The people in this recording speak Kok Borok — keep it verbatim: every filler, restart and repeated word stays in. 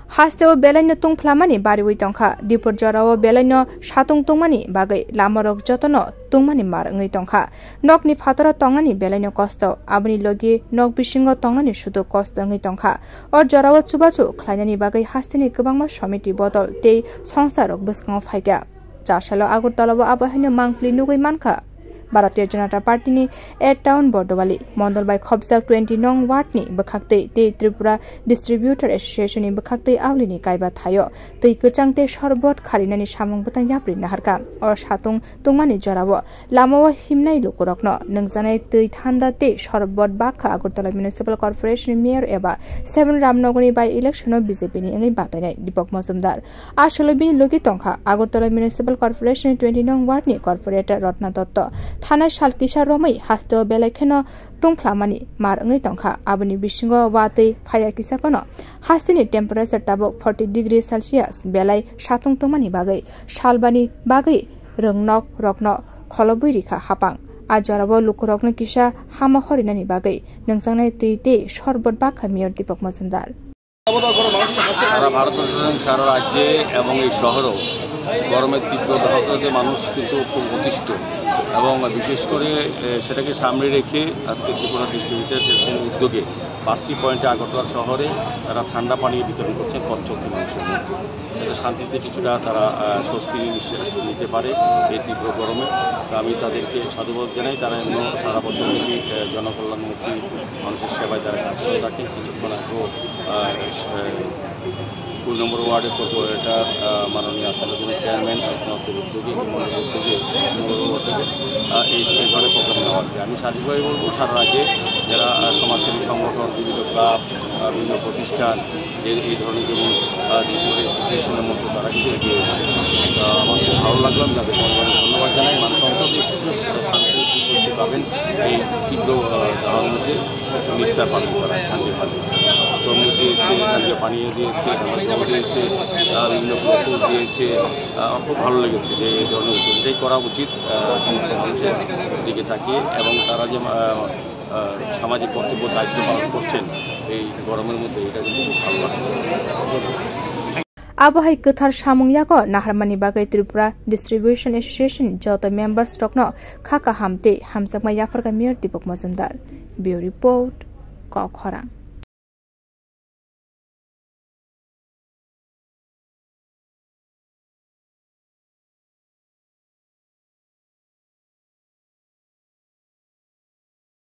Hasteo belaino tungphlamani bariwi tongkha. Dipur jorao belaino satung tungmani bagwi lamarok jotono tungmani mar wngwi tongkha. Nokni phataro tongnani belaino kosto, aboni logi nok bisingo tongnani sudu kosto wngwi tongkha. O jorao chubachu khlainani bagwi hasteni kwbangma somiti bodol tei songsarok bwskango phaikha. Chasalo Agartala o abo haino mangpili nugwi mankha. Bharatiya Janata Party ni A Town Bordowali mondol bai khopjak twenty nong ward ni bwkhaktwi tei Tripura Distributor Association ni bwkhaktwi aulini kaiba thaio twi kwchang tei sorbot kharinani samung bwtang yapri naharkha. O satung tungmani jorao lamao himnai lukurokno nungjaknai twi thanda tei sorbot bakha Agartala Municipal Corporation ni Mayor eba seven Ramnagar ni by election o B J P ni wngwi batainai Deepak Majumdar. Aswlwi bini logi tongkha Agartala Municipal Corporation twenty nong ward ni corporator Ratna Dotto. Thanai sal kisa romwi hasteo belai kheno tungphlamani mar wngwi tongkha. Aboni bisingo watwi phaiya kisa phano hasteni temperature tabuk forty degree Celsius belai satung tungmani bagwi salbani bagwi rwngnok rokno kholobwi rikha hapang. A jorao lukurokno kisa hama horinani bagwi nungjaknai twi tei sorbot bakha Mayor Deepak Majumdar. সারা ভারতবর্ষ এবং সারা রাজ্যে এবং এই শহরেও গরমের তীব্র দাহতে মানুষ কিন্তু খুব অতিষ্ঠ এবং বিশেষ করে, এ, সেটাকে সামনে রেখে আজকে ত্রিপুরা ডিস্ট্রিবিউটার অ্যাসোসিয়েশনের উদ্যোগে পাঁচটি পয়েন্টে আগরতলা শহরে তারা ঠান্ডা পানীয় বিতরণ করছেন পথ চলতি মানুষের মধ্যে, যাতে শান্তিতে কিছুটা তারা, আহ, স্বস্তি নিঃশ্বাস নিতে পারে এই তীব্র গরমে। তো আমি তাদেরকে সাধুবাদ জানাই, তারা এমন সারা বছর ব্যাপী, আহ, জনকল্যাণমুখী মানুষের সেবায় তারা কাজ করে থাকেন। কিছুক্ষণ আগেও, আহ, আহ, কুড়ি নম্বর ওয়ার্ডের কর্পোরেটর, আহ, মাননীয় আসাদুদ্দিন চেয়ারম্যান, আপনাদের উদ্যোগে, মন্ডলের উদ্যোগে, নম্বর ওয়ার্ড থেকে, আহ, এই, এই ধরনের প্রোগ্রাম নেওয়া হচ্ছে। আমি সার্বিকভাবে বলবো, সারা রাজ্যে যারা, আহ, সমাজসেবী সংগঠন, বিভিন্ন ক্লাব, আহ, বিভিন্ন প্রতিষ্ঠান, যে এই ধরনের যেমন, আহ, ডিসেবল অ্যাসোসিয়েশনের মতো তারা কিন্তু এগিয়ে এসেছে। তো আমার খুব ভালো লাগলো, আমি তাদেরকে অনেক অনেক ধন্যবাদ জানাই। মানুষ অন্তত একটু শান্তি, একটু স্বস্তি পাবেন এই তীব্র, আহ, দাহর মধ্যে একটু নিস্তার পাবেন তারা, শান্তি পাবেন। তরমুজ দিয়েছে, তাদেরকে পানীয় দিয়েছে, তাদেরকে জল দিয়েছে, আহ, বিভিন্ন ফুল দিয়েছে। আহ, আমার খুব ভালো লেগেছে যে এই ধরনের উদ্যোগ, এটাই করা উচিত, আহ, সমস্ত মানুষের দিকে তাকিয়ে। এবং তারা যে, আহ, আহ, সামাজিক কর্তব্য, দায়িত্ব পালন করছেন এই গরমের মধ্যে, এটা কিন্তু খুব ভালো লাগছে। Abo hai kwthar samung yago naharmani bagwi Tripura Distribution Association joto members rokno kha kaham tei hamjakma yapharkha Mayor Deepak Majumdar. Bureau Report, Kok Khorang.